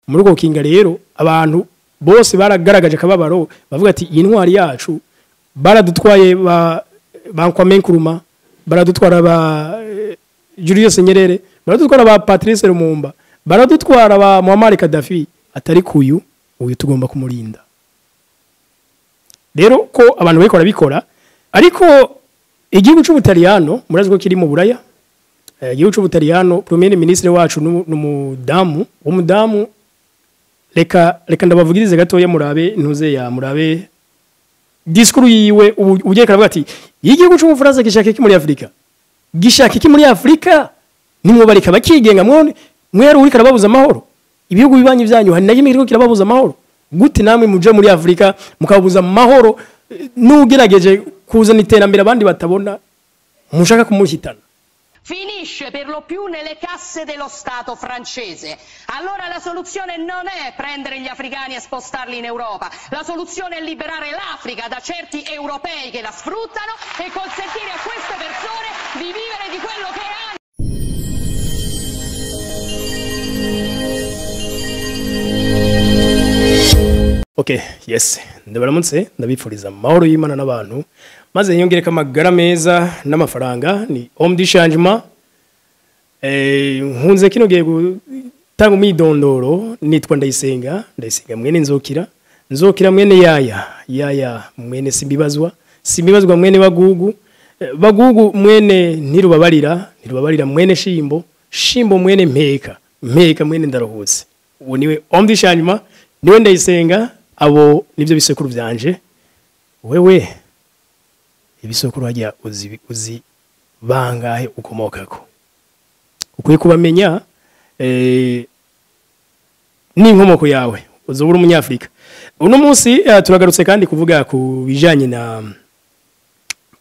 Muri uko gukinga rero abantu bose baragaragaje akababaro, bavuga ati iyi ntwari yacu baradutwaye ba Kwame Nkrumah, baradutwara ba Julius Nyerere, baradutwara ba Patrice Lumumba, baradutwara ba Muammar Gaddafi, atari kuyu uyu tugomba kumurinda. Rero ko abantu bariko barabikora, ariko igihugu c'Ubutaliyano murazi ko kiri mu Buraya. Igihugu c'Ubutaliyano, premier ministre wacu n'umudamu, umudamu reka ndabavugirize gatoya murabe ntuze ya murabe discours yiwe ugiye karavuga ati igihugu c'Ubufaransa gishaka iki muri Afrika, gishaka iki muri Afrika, nimwo bareka bakigenga mwone mwero uri karababuza amahoro, ibihugu bibanyi byanyu hari na kimwe kiriko kirababuza amahoro, gute namwe muje muri Afrika mukababuza amahoro, n'ugerageje kuzana iterambere abandi batabona mushaka kumuhitana. Finisce per lo più nelle casse dello Stato francese. Allora la soluzione non è prendere gli africani e spostarli in Europa, la soluzione è liberare l'Africa da certi europei che la sfruttano e consentire a queste persone di vivere di quello che hanno. Okay, yes, ndabaramutse, ndabifuriza amahoro y'Imana n'abantu, maze nyongereka amagara meza n'amafaranga. Ni homme du changement. Nkunze kino gihe gutanga umwidondoro, nitwa Ndayisenga, Ndayisenga mwene Nzokira, Nzokira mwene Yaya, Yaya mwene Simbibazwa, Simbibazwa mwene Bagugu, Bagugu mwene Ntirubabarira, Ntirubabarira mwene Shimbo, Shimbo mwene Mpeka, Mpeka mwene Ndaruhutse. Uwo niwe homme du changement, niwe Ndayisenga. Abo nivyo bisekuru vyanje. Wewe ibisekuru hajya uzi bangahe ukomokako, ukwiye kubamenya n'inkomoko yawe, uzobura umunyafrika. Uno munsi turagarutse kandi kuvuga ku bijanye na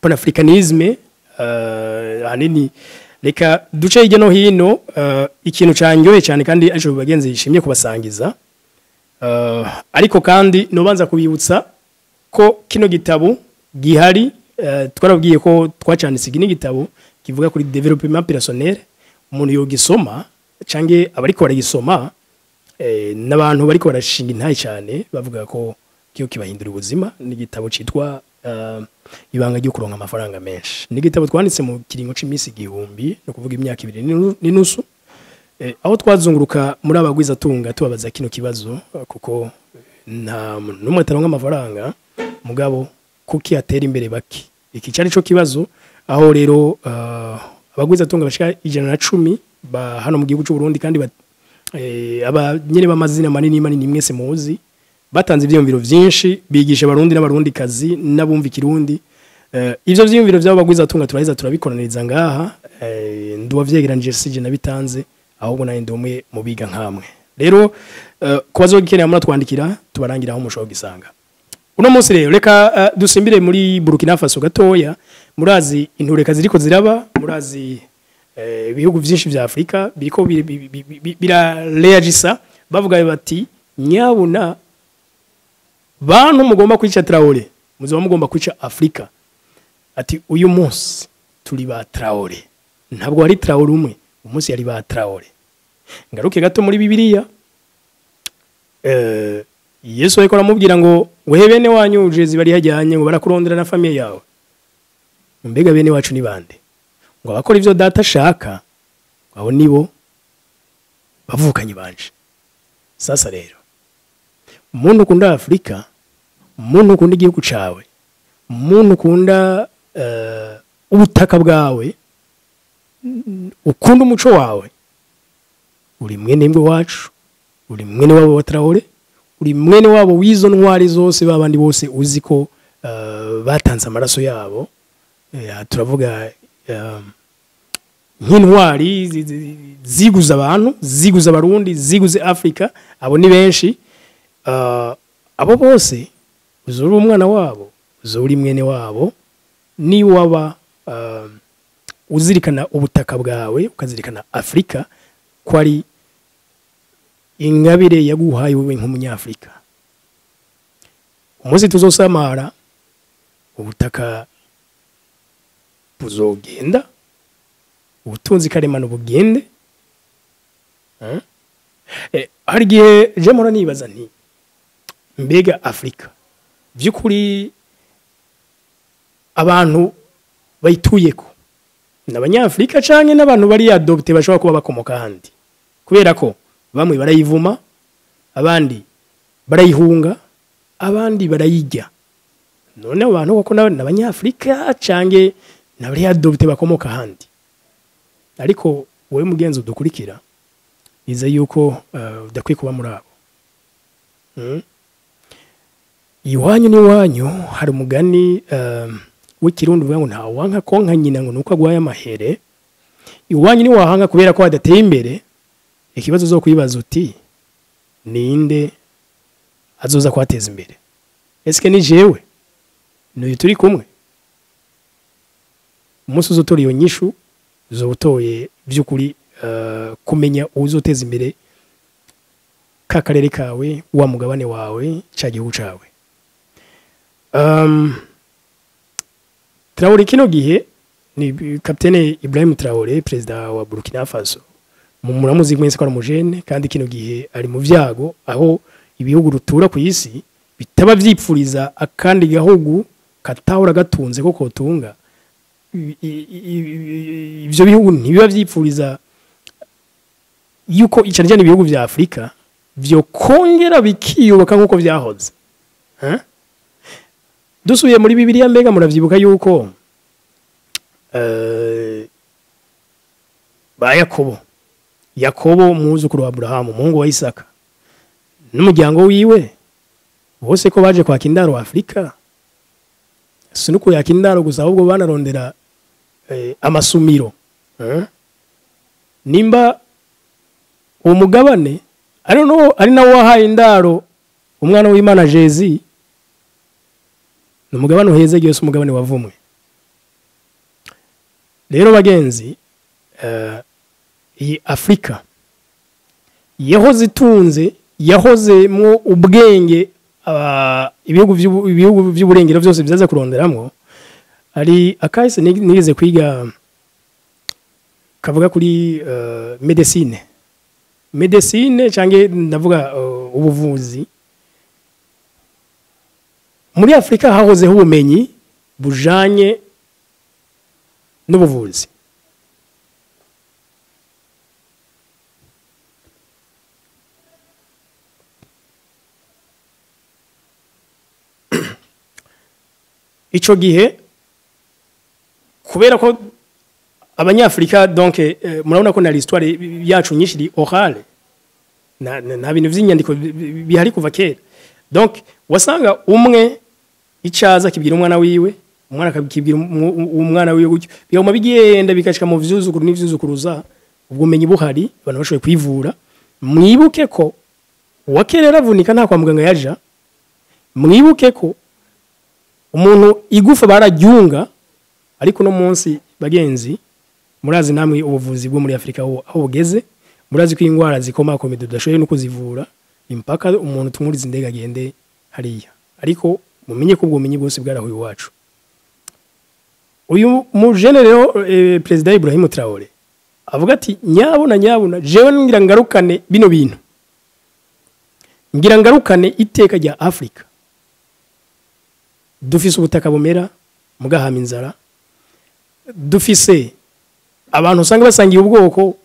panafricanisme. Hanini reka duce hirya no hino. Ikintu canyoye cyane kandi aje bagenzi yishimye kubasangiza. Ariko kandi nobanza kubibutsa ko kino gitabo gihari. Twarabwiye ko twacanditse iki gitabo kivuga kuri développement personnel, umuntu yogisoma canke abariko baragisoma, n'abantu bariko barashinga intaye cyane bavuga ko kiyo kibahindura ubuzima. Ni igitabo citwa Ibanga ryo kuronka amafaranga menshi. Ni igitabo twanditse mu kiringo c'imisi 1000, no kuvuga imyaka 2.5, aho twazunguruka muri abagwiza tunga tubabaza kino kibazo, kuko nta numwe ataronka amafaranga mugabo kuki atera imbere baki. Iki cari co kibazo, aho rero abagwiza tunga bashika 110 ba hano mu gihugu c'u Burundi, kandi aba nyene b'amazina manini manini mwese muzi, batanze ivyiyumviro vyinshi, bigisha abarundi n'abarundi kazi n'abumva ikirundi. Ivyo vyiyumviro vy'abo bagwiza tunga turaheza turabikoraniriza ngaha. Nduwa vyegeranije sije nabitanze, ahubwo naye ndi umwe mu biga nkamwe. Rero kubazogikenera muratwandikira tubarangira aho mushobora gisanga. Uno munsi rero reka dusimbire muri Burkina Faso gatoya. Murazi intureka ziriko ziraba, murazi ibihugu vyinshi vya Afrika biriko birareagisa, bavuga bati nyabuna bantu mugomba kwica Traoré, muzoba mugomba kwica Afrika. Ati uyu munsi turi ba Traoré, ntabwo ari Traoré umwe, umunsi yari ba Traoré. Ngaruke gato muri Bibiliya, Yesu ariko aramubwira ngo wehe bene wanyu ujezi bari hajyanye ngo barakurondera na famille yawe. Mbega bene wacu ni bande? Ngo abakora ivyo data ashaka abo nibo bavukanye banje. Sasa rero umuntu ukunda Afrika, umuntu ukunda igihugu cawe, umuntu ukunda ubutaka bwawe, ukunda umuco wawe, uri mwene mbwe wacu, uri mwene wabo wa Traoré, uri mwene wabo wizo ntwari zose babandi bose uzi ko batanze amaraso yabo. Turavuga nk'intwari ziguza abantu, ziguza abarundi, ziguze Afrika, abo ni benshi. Abo bose uzuri umwana wabo, uzuri mwene wabo, ni waba uzirikana ubutaka bwawe, ukazirikana Afrika ko ari ingabire yaguhaye wewe nk'umunyafrika. Umunsi tuzosamara ubutaka buzogenda, ubutunzi karemano bugende. Hari igihe je mpora nibaza nti mbega Afrika by'ukuri abantu bayituyeko n'abanyafrika canke n'abantu bari adopté bashobora kuba bakomoka ahandi, kubera ko bamwe barayivuma, abandi barayihunga, abandi barayijya. None abo bantu koko n'abanyafrika canke n'abari adopté bakomoka ahandi? Ariko wowe mugenzi udukurikira, nize yuko udakwiye kuba muri abo. Iwanyu n'iwanyu hari umugani w'ikirundi uvuga ngo nta wanka konka nyina ngo nuko agwaye amahere. Iwanyu ni wahanga kubera ko hadateye imbere, ikibazo uzo kwibaza uti ninde azoza kwateza imbere? Eske ni jewe n'uyu turi kumwe? Umunsi uzotora iyo nyishu uzoba utoye by'ukuri kumenya uwuzoteza imbere ka karere kawe, wa mugabane wawe, ca gihugu cawe. Traore kino gihe ni Capitaine Ibrahim Traore, perezida wa Burkina Faso. Muramuzi mwese ko ari umujene, kandi kino gihe ari mu vyago aho ibihugu rutura ku isi bitaba vyipfuriza akandi gahugu katahora gatunze ko kotunga. Ivyo bihugu ntibiba vyipfuriza yuko icane cyane ibihugu vya Afrika vyo kongera bikiyubaka nkuko vyahoze. Hein? Dusubiye muri Bibiliya, mbega muravyibuka yuko ba Yakobo umwuzukuru wa Aburahamu, umuhungu wa Isaka, n'umuryango wiwe bose ko baje kwaka indaro wa Afrika? Si no kuyaka indaro gusa, ahubwo banarondera amasumiro. Nimba uwo mugabane ari no ari nawo wahaye indaro umwana w'Imana Jezi, ni umugabane uheze si umugabane wavumwe. Rero bagenzi, iyi Afrika yahoze itunze, yahozemwo ubwenge, ibihugu vy'uburengero byose byaza kuronderamwo. Hari akahise nigeze kwiga kavuga kuri médecine canke ndavuga ubuvuzi. Muri Afrika hahozeho ubumenyi bujanye n'ubuvuzi. Ico gihe kubera ko abanyafrika, donc murabona ko na l'histoire yacu nyinshi iri orale, na bintu vy'inyandiko bihari kuva kera. Donc wasanga umwe icaza kibwira umwana wiwe, umwana akabwira umwana wiwe, gutyo biguma bigenda bikashika mu vyuzukuru n'ivyuzukuruza. Ubwo bumenyi buhari, abantu bashoboye kwivura. Mwibuke ko uwakera yaravunika nta kwa muganga yaja. Mwibuke ko umuntu igufa bararyunga. Ariko no munsi bagenzi, murazi namwe ubuvuzi bwo muri Afrika aho bugeze. Murazi ko ingwara zikomakomeye tudashoboye no kuzivura, impaka umuntu tumuriza indege agende hariya. Ariko mumenye ko ubwo bumenyi bwose bwarahuye iwacu. Uyu mujene rero, perezida Ibrahim Traore, avuga ati nyabuna nyabuna, jewe ngira ngarukane bino bintu, ngira ngarukane iteka rya Afrika. Dufise ubutaka bumera mugahama inzara, dufise abantu usanga basangiye ubwoko,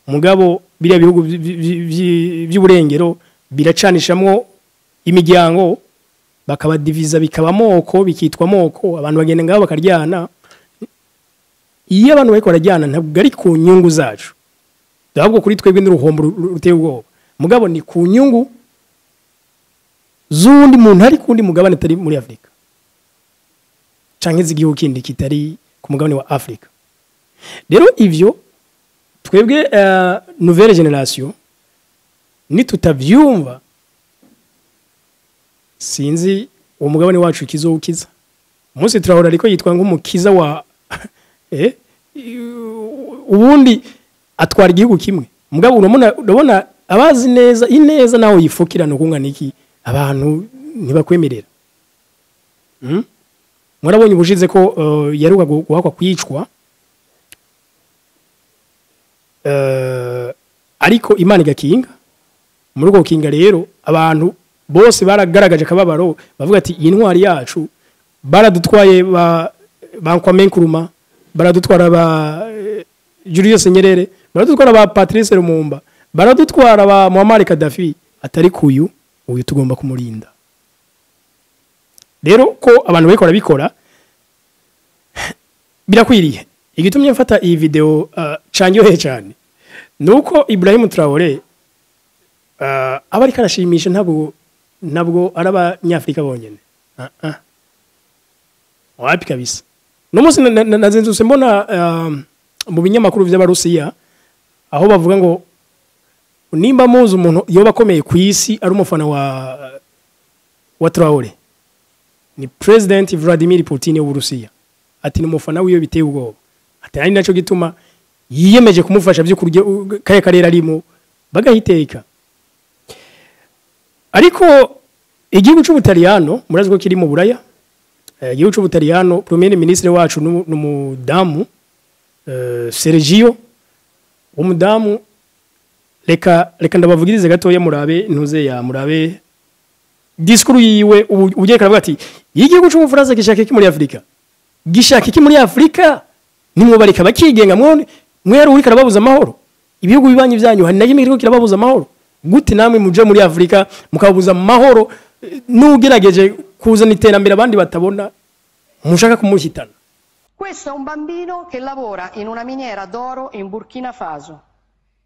mugabo biriya bihugu by'uburengero biracanishamwo imiryango, bakabadiviza bikaba amoko, bikitwa amoko. Abantu bagenda ngaho bakaryana. Iyo abantu bariko bararyana ntabwo ari ku nyungu zacu, ahubwo kuri twebwe n'uruhombo ruteye ubwoba, mugabo ni ku nyungu z'uwundi muntu ari kundi mugabane atari muri Afrika, canke z'igihugu kindi kitari ku mugabane wa Afrika. Rero ivyo twebwe nouvelle génération nitutavyumva, sinzi uwo mugabane wacu ikizowukiza. Umunsi turahora ariko yitwa nk'umukiza wa ubundi atwara igihugu kimwe, mugabo urabona abazi neza ineza naho yifukirana ukungana iki, abantu ntibakwemerera. Mwarabonye ubushize ko yaruka guhakwa kwicwa, ariko Imana igakinga. Muri uko gukinga rero, abantu bose baragaragaje akababaro, bavuga ati: "Iyi ntwari yacu baradutwaye ba Kwame Nkrumah, baradutwara ba Julius Nyerere, baradutwara ba Patrice Lumumba, baradutwara ba Muammar Gaddafi, atari kuyu uyu tugomba kumurinda." Rero ko abantu bariko barabikora birakwiriye. Igitumye mfata iyi video canyoheye cyane nuko Ibrahim Traoré aba ariko arashimisha, ntabwo ari abanyafrika bonyene. Wapi kabisa. No munsi nazenzutse mbona mu binyamakuru vy'Abarusiya aho bavuga ngo nimba muzi umuntu yoba akomeye ku isi ari umufana wa Traoré, ni President Vladimir Putin w'Uburusiya. Ati ni umufana wiwe biteye ubwoba, ati ari naco gituma yiyemeje kumufasha byo kurya kaya karere arimo bagahiteka. Ariko igihugu c'Ubutaliyano, murazi ko kiri mu Buraya, igihugu c'Ubutaliyano, premier ministre wacu n'umudamu Sergio, umudamu, reka ndabavugirize gatoya murabe ntuze ya murabe discours yiwe. Ubu ugiye karavuga ati: "Igihugu c'Ubufaransa gishaka iki muri Afrika? Gishaka iki muri Afrika? Nimwobareka bakigenga. Mwone mwere uri karababuza amahoro. Ibihugu bibanyi byanyu hari na kimwe kiriko kirababuza amahoro. Gute namwe muje muri Afrika mukababuza amahoro? N'ugerageje kuzana iterambere abandi batabona, mushaka kumuhitana." Questo è un bambino che lavora in una miniera d'oro in Burkina Faso.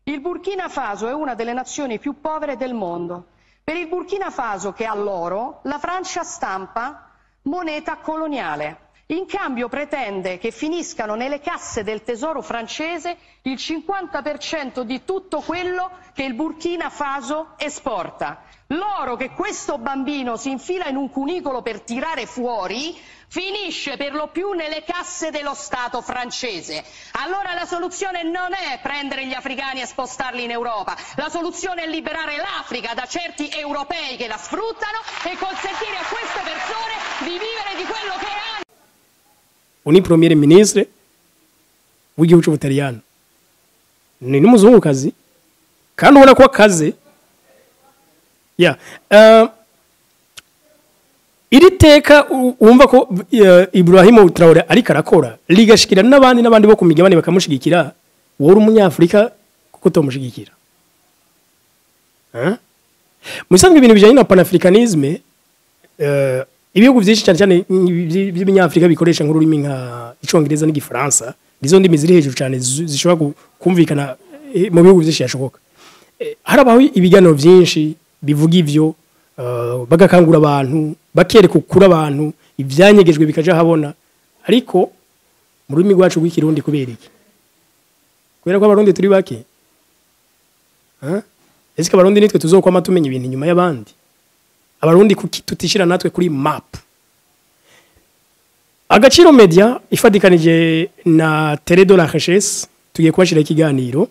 Il Burkina Faso è una delle nazioni più povere del mondo. Per il Burkina Faso, che ha l'oro, la Francia stampa moneta coloniale. In cambio pretende che finiscano nelle casse del tesoro francese il 50% di tutto quello che il Burkina Faso esporta. L'oro che questo bambino si infila in un cunicolo per tirare fuori finisce per lo più nelle casse dello Stato francese. Allora la soluzione non è prendere gli africani e spostarli in Europa, la soluzione è liberare l'Africa da certi europei che la sfruttano e consentire a queste persone di vivere di quello che hanno. Uni premier ministre w'igihugu c'Ubutaliyano ni n'umuzungukazi, kandi ubona ko akaze ya iri teka wumva ko Ibrahim Traoré ariko arakora rigashikira n'abandi n'abandi bo ku migabane bakamushigikira. Wowe uri umunyafrika kuko utomushigikira? Eh? Mu bisanzwe ibintu bijanye na panafricanisme, ibihugu byinshi cyane cyane by'ibinyafrika bikoresha nk'ururimi nka Icongereza n'Igifaransa, nizo ndimi ziri hejuru cyane zishobora kumvikana mu bihugu byinshi yashoboka. Harabaho ibiganiro byinshi bivuga ivyo, bagakangura abantu, bakereka ukuri abantu, ivyanyegejwe bikaja habona. Ariko mu rurimi rwacu rw'Ikirundi, kubera iki? Kubera ko Abarundi turi bake? Hein? Ese Abarundi nitwe tuzokwama tumenya ibintu inyuma y'abandi? Abarundi kuki tutishira natwe kuri map? Agaciro Media ifadikanije na Télé de la Richesse tugiye kubashira ikiganiro,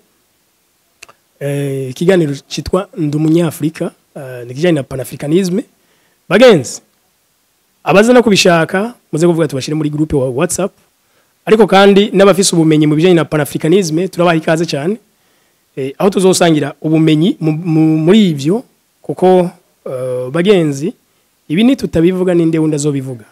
ikiganiro citwa Ndi Umunyafrika, ni kijanye na panafricanisme. Bagenzi, abaza no kubishaka muze kuvuga tubashire muri groupe wa WhatsApp. Ariko kandi n'abafise ubumenyi mu bijanye na panafricanisme turabaha ikaze cyane, aho tuzosangira ubumenyi muri ivyo, kuko bagenzi, ibi nitutabivuga ninde wundi azobivuga?